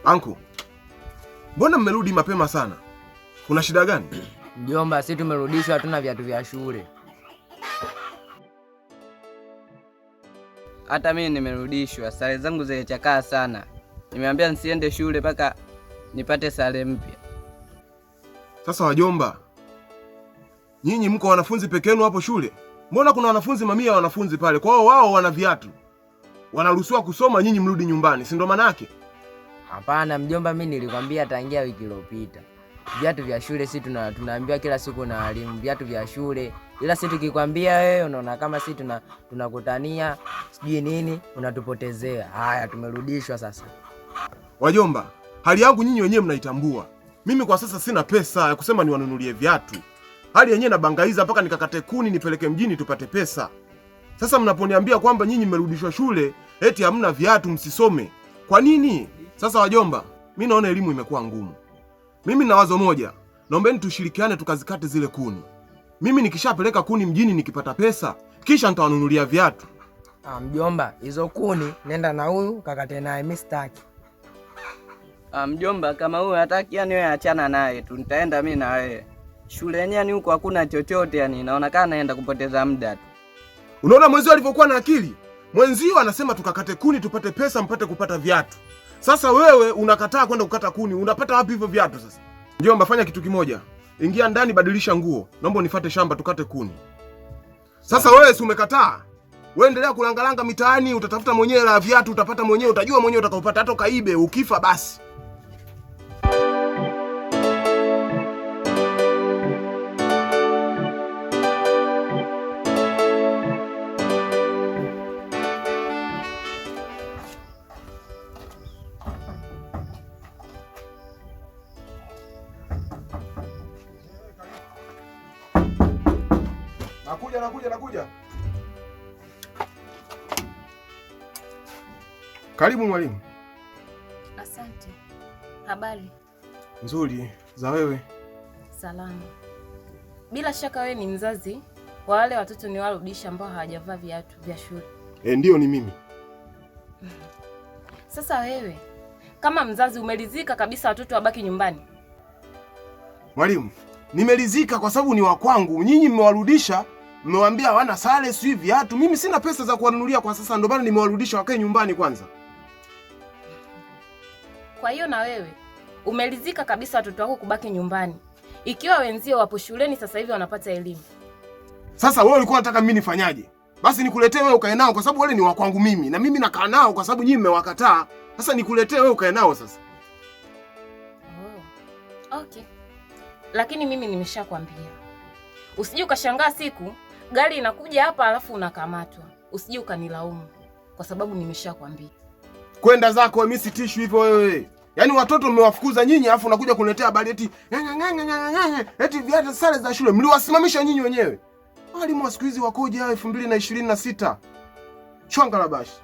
Anko, mbona mmerudi mapema sana? Kuna shida gani? Mjomba, si tumerudishwa, hatuna viatu vya shule. Hata mimi nimerudishwa, sare zangu zilichakaa sana. Nimeambia nisiende shule mpaka nipate sare mpya. Sasa wajomba, nyinyi mko wanafunzi peke yenu hapo shule? Mbona kuna wanafunzi mamia ya wanafunzi pale? Kwa hiyo wao wana viatu, wanaruhusiwa kusoma, nyinyi mrudi nyumbani, si ndo maana yake? Hapana mjomba, mimi nilikwambia tangia wiki iliyopita. Viatu vya shule si tunaambiwa kila siku na walimu viatu vya shule, ila si tukikwambia wewe unaona kama si tunakutania sijui nini, unatupotezea. Haya, tumerudishwa sasa. Wajomba, hali yangu nyinyi wenyewe mnaitambua. Mimi kwa sasa sina pesa ya kusema niwanunulie viatu. Hali yenyewe nabangaiza mpaka nikakate kuni nipeleke mjini tupate pesa. Sasa mnaponiambia kwamba nyinyi mmerudishwa shule eti hamna viatu msisome, kwa nini? Sasa wajomba, mi naona elimu imekuwa ngumu. Mimi nina wazo moja, naombeni tushirikiane tukazikate zile kuni. Mimi nikishapeleka kuni mjini nikipata pesa, kisha nitawanunulia viatu. Ah, mjomba, hizo kuni nenda na huyu kakate naye, mimi sitaki. Ah, mjomba, kama huyu hataki, yani wewe achana naye tu, nitaenda mimi na wewe. Shule yenyewe ni huko hakuna chochote, yani inaonekana naenda kupoteza muda tu. Unaona mwenzio alivyokuwa na akili? Mwenzio anasema tukakate kuni tupate pesa mpate kupata viatu. Sasa wewe unakataa kwenda kukata kuni, unapata wapi hivyo viatu sasa? Mjomba, fanya kitu kimoja. Ingia ndani, badilisha nguo. Naomba unifuate shamba tukate kuni. Sasa wewe si umekataa? Wewe endelea kulangalanga mitaani, utatafuta mwenyewe la viatu, utapata mwenyewe, utajua mwenyewe utakaopata, hata ukaibe, ukifa basi. Nakuja, nakuja, nakuja. Karibu mwalimu. Asante. Habari? Nzuri, za wewe? Salama. Bila shaka wewe ni mzazi wa wale watoto niwarudisha ambao hawajavaa viatu vya shule. Ndiyo ni mimi. Sasa wewe kama mzazi umelizika kabisa watoto wabaki nyumbani? Mwalimu, nimelizika kwa sababu ni wa kwangu. Nyinyi mmewarudisha, mmewaambia hawana sare, sijui viatu. Mimi sina pesa za kuwanunulia kwa sasa, ndio maana nimewarudisha wakae nyumbani kwanza. Kwa hiyo na wewe umelizika kabisa watoto wako kubaki nyumbani, ikiwa wenzio wapo shuleni sasa hivi wanapata elimu. Sasa wewe ulikuwa unataka mimi nifanyaje? Basi nikuletee wewe ukae nao kwa sababu wale ni wa kwangu mimi na mimi nakaa nao kwa sababu nyinyi mmewakataa. Sasa nikuletee wewe ukae nao sasa. Oh. Okay. Lakini mimi nimeshakwambia. Usije ukashangaa siku gari inakuja hapa alafu unakamatwa. Usije ukanilaumu kwa sababu nimeshakwambia. Kwenda zako, mimi sitishwi hivyo wewe. Yaani watoto mmewafukuza nyinyi alafu unakuja kuniletea habari eti eti viatu sare za shule mliwasimamisha nyinyi wenyewe. Walimu wa siku hizi wakoje hao 2026? Chwanga la bashi.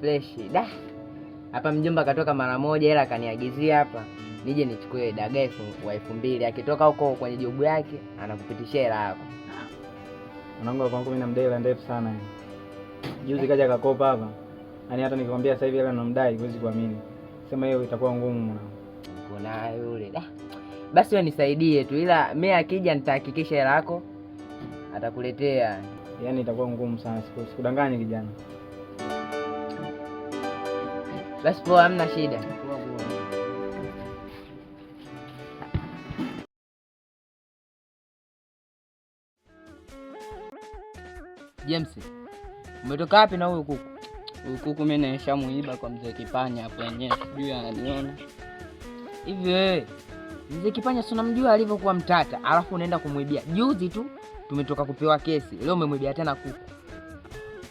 Fresh. Da. Hapa mjomba katoka mara moja, ila akaniagizia hapa nije nichukue dagaa wa 2000. Akitoka huko kwenye jobu yake anakupitishia hela yako. Mwanangu kwangu mimi namdai hela ndefu sana. Juzi kaja kakopa hapa. Yaani hata nikikwambia sasa hivi hela namdai huwezi kuamini. Sema hiyo itakuwa ngumu mwanangu. Kuna yule. Da. Basi wewe nisaidie tu, ila mimi akija nitahakikisha hela yako atakuletea. Yaani itakuwa ngumu sana, sikudanganyi kijana. Basi poa, hamna shida. James, umetoka wapi na huyu kuku? Huyu kuku mimi nishamuiba kwa mzee Kipanya hapo wenyewe, sijui ananiona. Hivi wewe mzee Kipanya si unamjua alivyokuwa mtata, alafu unaenda kumwibia. Juzi tu tumetoka kupewa kesi, leo umemwibia tena kuku.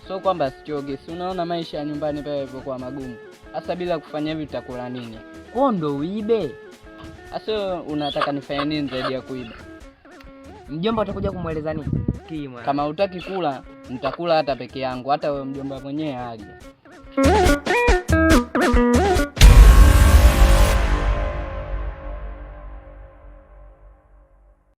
Sio kwamba sichoge, si unaona maisha ya nyumbani pale yalivyokuwa magumu. Sasa bila kufanya hivi tutakula nini? Kwa ndo uibe. Sasa unataka nifanye nini zaidi ya kuiba? Mjomba utakuja kumweleza nini? Kama hutaki kula, nitakula hata peke yangu, hata wewe mjomba mwenyewe aje.